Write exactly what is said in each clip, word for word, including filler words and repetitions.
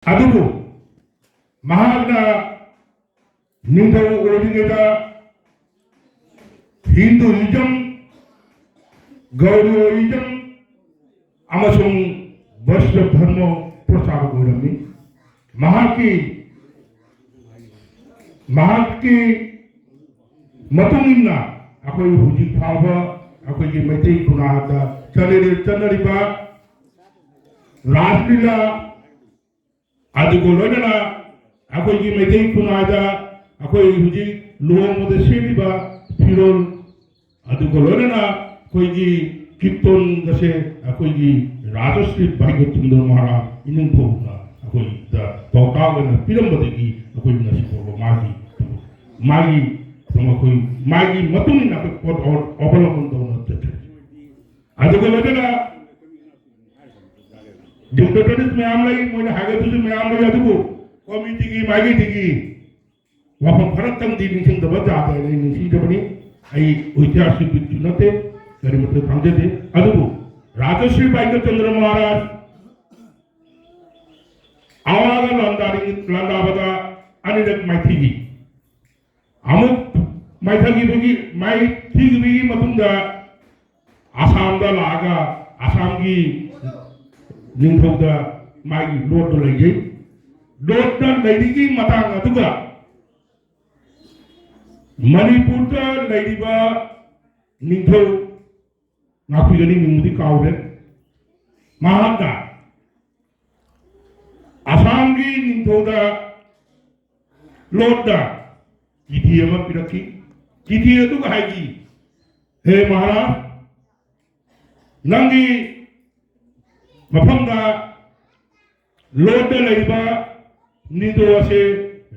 ꯑꯗꯨꯕꯨ ꯃꯍꯥꯛꯅ ꯅꯤꯡꯊꯧ ꯑꯣꯏꯔꯤꯉꯩꯗ ꯍꯤꯟꯗꯨꯏꯖꯝ, ꯒꯧꯔꯤꯌꯣꯏꯖꯝ ꯑꯃꯁꯨꯡ ꯕꯩꯁꯅꯕ ꯙꯔꯃ ꯄ꯭ꯔꯆꯥꯔ ꯑꯣꯏꯔꯝꯃꯤ꯫ ꯃꯍꯥꯛꯀꯤ ꯃꯍꯥꯛꯀꯤ ꯃꯇꯨꯡ ꯏꯟꯅ ꯑꯩꯈꯣꯏ ꯍꯧꯖꯤꯛ ꯐꯥꯎꯕ ꯑꯩꯈꯣꯏꯒꯤ ꯃꯩꯇꯩ ꯈꯨꯟꯅꯥꯏꯗ ꯆꯠꯅꯔꯤ- ꯆꯠꯅꯔꯤꯕ ꯔꯥꯁ ꯂꯤꯂꯥ, ꯑꯗꯨꯒ ꯂꯣꯏꯅꯅ ꯑꯩꯈꯣꯏꯒꯤ ꯃꯩꯇꯩ ꯈꯨꯟꯅꯥꯏꯗ ꯑꯩꯈꯣꯏ ꯍꯧꯖꯤꯛ ꯂꯨꯍꯣꯡꯕꯗ ꯁꯦꯠꯂꯤꯕ ꯐꯤꯔꯣꯜ, ꯑꯗꯨꯒ ꯂꯣꯏꯅꯅ ꯑꯩꯈꯣꯏꯒꯤ ꯀꯤꯔꯇꯟꯒꯁꯦ ꯑꯩꯈꯣꯏꯒꯤ ꯔꯥꯖꯁ꯭ꯔꯤ ꯚꯥꯒ꯭ꯌꯆꯟꯗ꯭ꯔ ꯃꯍꯥꯔꯥꯖ ꯏꯅꯤꯡꯊꯧꯅ ꯑꯩꯈꯣꯏꯗ ꯄꯥꯎꯇꯥꯛ ꯑꯣꯏꯅ ꯄꯤꯔꯝꯕꯗꯒꯤ ꯑꯩꯈꯣꯏ ꯉꯁꯤ ꯐꯥꯎꯕ ꯃꯥꯒꯤ ꯃꯥꯒꯤ ꯑꯩꯈꯣꯏ ꯃꯥꯒꯤ ꯃꯇꯨꯡ ꯏꯟꯅ ꯑꯩꯈꯣꯏ ꯄꯣꯠ ꯑꯣ- ꯑꯣꯕꯂꯝꯕꯟ ꯇꯧꯅ ꯆꯠꯆꯔꯤ꯫ ꯑꯗꯨꯒ ꯂꯣꯏꯅꯅ ꯗꯤꯛꯇꯦꯇꯔꯁ ꯃꯌꯥꯝ ꯂꯩ, ꯃꯣꯏꯅ ꯍꯥꯏꯒꯗꯕꯁꯨ ꯃꯌꯥꯝ ꯂꯩ, ꯑꯗꯨꯕꯨ ꯀꯣꯃꯤꯇꯤꯒꯤ ꯃꯥꯏꯀꯩꯗꯒꯤ ꯋꯥꯐꯝ ꯈꯔꯇꯪꯗꯤ ꯅꯤꯡꯁꯤꯡꯗꯕ ꯌꯥꯗꯦ ꯍꯥꯏꯅ ꯑꯩ ꯅꯤꯡꯁꯤꯡꯖꯕꯅꯤ꯫ ꯑꯩ ꯏꯇꯤꯍꯥꯁꯀꯤ ꯕꯤꯠꯁꯨ ꯅꯠꯇꯦ, ꯀꯔꯤꯃꯠꯇ ꯈꯪꯖꯗꯦ, ꯑꯗꯨꯕꯨ ꯔꯥꯖꯁ꯭ꯔꯤ ꯚꯥꯒ꯭ꯌꯆꯟꯗ꯭ꯔ ꯃꯍꯥꯔꯥꯖ ꯑꯋꯥꯒ ꯂꯥꯟꯗꯥꯔꯤ- ꯂꯥꯟꯗꯥꯕꯗ ꯑꯅꯤꯔꯛ ꯃꯥꯏꯊꯤꯈꯤ꯫ ꯑꯃꯨꯛ ꯃꯥꯏꯊꯤꯈꯤꯕꯒꯤ ꯃꯥꯏꯊꯤꯈꯤꯕꯒꯤ ꯃꯇꯨꯡꯗ ꯑꯁꯥꯝꯗ ꯂꯥꯛꯑꯒ ꯑꯁꯥꯝꯒꯤ ꯅꯤꯡꯊꯧꯗ ꯃꯥꯒꯤ ꯂꯣꯠꯇꯨ ꯂꯩꯖꯩ꯫ ꯂꯣꯠꯇ ꯂꯩꯔꯤꯒꯤ ꯃꯇꯥꯡ ꯑꯗꯨꯒ ꯃꯅꯤꯄꯨꯔꯗ ꯂꯩꯔꯤꯕ ꯅꯤꯡꯊꯧ ꯉꯥꯛꯄꯤꯒꯅꯤ, ꯃꯤꯡꯕꯨꯗꯤ ꯀꯥꯎꯔꯦ꯫ ꯃꯍꯥꯛꯅ ꯑꯁꯥꯝꯒꯤ ꯅꯤꯡꯊꯧꯗ ꯂꯣꯠꯅ ꯆꯤꯊꯤ ꯑꯃ ꯄꯤꯔꯛꯈꯤ꯫ ꯆꯤꯊꯤ ꯑꯗꯨꯒ ꯍꯥꯏꯈꯤ, "ꯍꯦ ꯃꯍꯥꯔꯥꯖ, ꯅꯪꯒꯤ ꯃꯐꯝꯗ ꯂꯣꯠꯅ ꯂꯩꯕ ꯅꯤꯡꯊꯧ ꯑꯁꯦ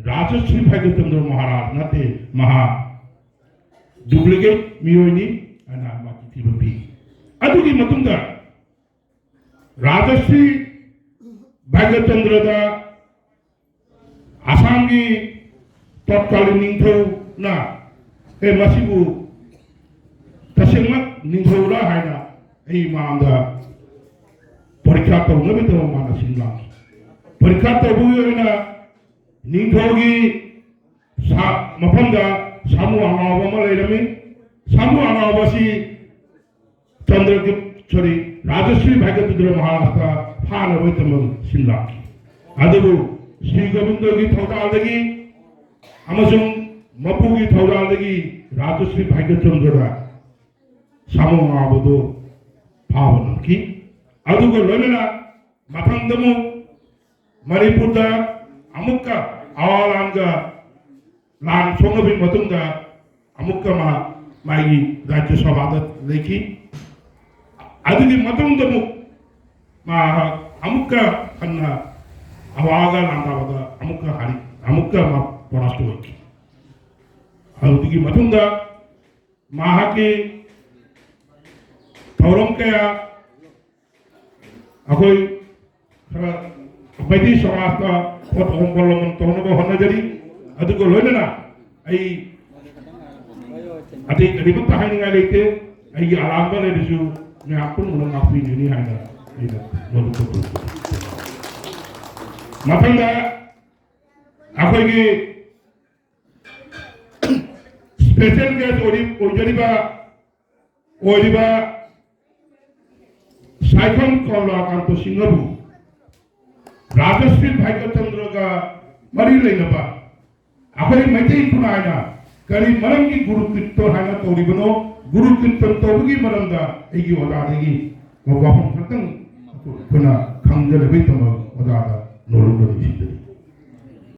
ꯔꯥꯖꯁ꯭ꯔꯤ ꯚꯥꯒ꯭ꯌꯆꯟꯗ꯭ꯔ ꯃꯍꯥꯔꯥꯖ ꯅꯠꯇꯦ, ꯃꯍꯥꯛ ꯗꯨꯄ꯭ꯂꯤꯀꯦꯠ ꯃꯤꯑꯣꯏꯅꯤ" ꯍꯥꯏꯅ ꯃꯥ ꯆꯤꯊꯤ ꯑꯃ ꯄꯤ꯫ ꯑꯗꯨꯒꯤ ꯃꯇꯨꯡꯗ ꯔꯥꯖꯁ꯭ꯔꯤ ꯚꯥꯒ꯭ꯌꯆꯟꯗ꯭ꯔꯗ ꯑꯁꯥꯝꯒꯤ ꯇꯠꯀꯥꯂꯤꯟ ꯅꯤꯡꯊꯧꯅ, "ꯑꯦ, ꯃꯁꯤꯕꯨ ꯇꯁꯦꯡꯅ ꯅꯤꯡꯊꯧꯔ?" ꯍꯥꯏꯅ ꯑꯩ ꯃꯥꯡꯗ ꯄꯔꯤꯈ꯭ꯌꯥ ꯇꯧꯅꯕꯒꯤꯗꯃꯛ ꯃꯥꯅ ꯁꯤꯟ ꯂꯥꯡꯈꯤ꯫ ꯄꯔꯤꯈꯥ ꯇꯧꯕꯒꯤ ꯑꯣꯏꯅ ꯅꯤꯡꯊꯧꯒꯤ ꯁꯥ-, ꯃꯐꯝꯗ ꯁꯥꯃꯨ ꯑꯉꯥꯎꯕ ꯑꯃ ꯂꯩꯔꯝꯃꯤ꯫ ꯁꯥꯃꯨ ꯑꯉꯥꯎꯕ ꯑꯁꯤ ꯆꯟꯗ꯭ꯔꯒꯨꯞ, sorry, ꯔꯥꯖꯁ꯭ꯔꯤ ꯚꯥꯏꯒ꯭ꯌꯆꯟꯗ꯭ꯔ ꯃꯍꯥꯔꯥꯖꯇ ꯐꯥꯅꯕꯒꯤꯗꯃꯛ ꯁꯤꯟ ꯂꯥꯛꯈꯤ꯫ ꯑꯗꯨꯕꯨ ꯁ꯭ꯔꯤ ꯒꯣꯕꯤꯟꯗꯒꯤ ꯊꯧꯖꯥꯜꯗꯒꯤ ꯑꯃꯁꯨꯡ ꯃꯄꯨꯒꯤ ꯊꯧꯖꯥꯜꯗꯒꯤ ꯔꯥꯖꯁ꯭ꯔꯤ ꯚꯥꯏꯒ꯭ꯌꯆꯟꯗ꯭ꯔꯗ ꯁꯥꯃꯨ ꯑꯉꯥꯎꯕꯗꯨ ꯐꯥꯕ ꯉꯝꯈꯤ꯫ ꯑꯗꯨꯒ ꯂꯣꯏꯅꯅ ꯃꯊꯪꯗ ꯑꯃꯨꯛ ꯃꯅꯤꯄꯨꯔꯗ ꯑꯃꯨꯛꯀ ꯑꯋꯥ ꯂꯥꯟꯒ ꯂꯥꯟ ꯁꯣꯛꯅꯕꯒꯤ ꯃꯇꯨꯡꯗ ꯑꯃꯨꯛꯀ ꯃꯥ ꯃꯥꯒꯤ ꯔꯥꯖ꯭ꯌ ꯁꯚꯥꯗ ꯂꯩꯈꯤ꯫ ꯑꯗꯨꯒꯤ ꯃꯇꯨꯡꯗ ꯑꯃꯨꯛ ꯃꯥ ꯑꯃꯨꯛꯀ ꯍꯟꯅ ꯑꯋꯥꯒ ꯂꯥꯟꯗꯥꯕꯗ ꯑꯃꯨꯛꯀ ꯍꯥꯔꯤ, ꯑꯃꯨꯛꯀ ꯃꯥ ꯄꯔꯥꯁꯇ ꯑꯣꯏꯈꯤ꯫ ꯑꯗꯨꯒꯤ ꯃꯇꯨꯡꯗ ꯃꯍꯥꯛꯀꯤ ꯊꯧꯔꯝ ꯀꯌꯥ ꯑꯩꯈꯣꯏ ꯈꯔ ꯃꯩꯇꯩ ꯁꯃꯥꯖꯇ ꯄꯣꯠ ꯑꯍꯣꯡꯕ ꯂꯃꯟ ꯇꯧꯅꯕ ꯍꯣꯠꯅꯖꯔꯤ꯫ ꯑꯗꯨꯒ ꯂꯣꯏꯅꯅ ꯑꯩ ꯑꯇꯩ ꯀꯔꯤꯃꯠꯇ ꯍꯥꯏꯅꯤꯡꯉꯥꯏ ꯂꯩꯇꯦ꯫ ꯑꯩꯒꯤ ꯑꯔꯥꯟꯕ ꯂꯩꯔꯁꯨ ꯃꯌꯥꯝ ꯄꯨꯝꯅꯃꯛ ꯉꯥꯛꯄꯤꯒꯅꯤ ꯍꯥꯏꯅ ꯑꯩꯅ ꯂꯣꯟꯗ ꯇꯧꯖꯒꯦ꯫ ꯃꯊꯪꯗ ꯑꯩꯈꯣꯏꯒꯤ special guest ꯑꯣꯏꯔꯤ-, ꯑꯣꯏꯖꯔꯤꯕ, ꯑꯣꯏꯔꯤꯕ ꯁꯥꯏꯈꯣꯝ ꯀꯃꯂꯥꯀꯥꯟꯇ ꯁꯤꯡꯍꯕꯨ ꯔꯥꯖꯁ꯭ꯔꯤ ꯚꯥꯏꯒ꯭ꯌꯆꯟꯗ꯭ꯔꯒ ꯃꯔꯤ ꯂꯩꯅꯕ ꯑꯩꯈꯣꯏ ꯃꯩꯇꯩ ꯈꯨꯟꯅꯥꯏꯅ ꯀꯔꯤ ꯃꯔꯝꯒꯤ ꯒꯨꯔꯨ ꯀꯤꯔꯇꯟ ꯍꯥꯏꯅ ꯀꯧꯔꯤꯕꯅꯣ? ꯒꯨꯔꯨ ꯀꯤꯔꯇꯟ ꯇꯧꯕꯒꯤ ꯃꯔꯝꯗ ꯑꯩꯒꯤ ꯑꯣꯖꯥꯗꯒꯤ ꯋꯥꯐꯝ ꯈꯛꯇꯪ ꯑꯩꯈꯣꯏꯅ ꯈꯪꯖꯅꯕꯒꯤꯗꯃꯛ ꯑꯣꯖꯥꯗ ꯅꯣꯂꯨꯛꯅ ꯅꯤꯡꯁꯤꯡꯖꯔꯤ꯫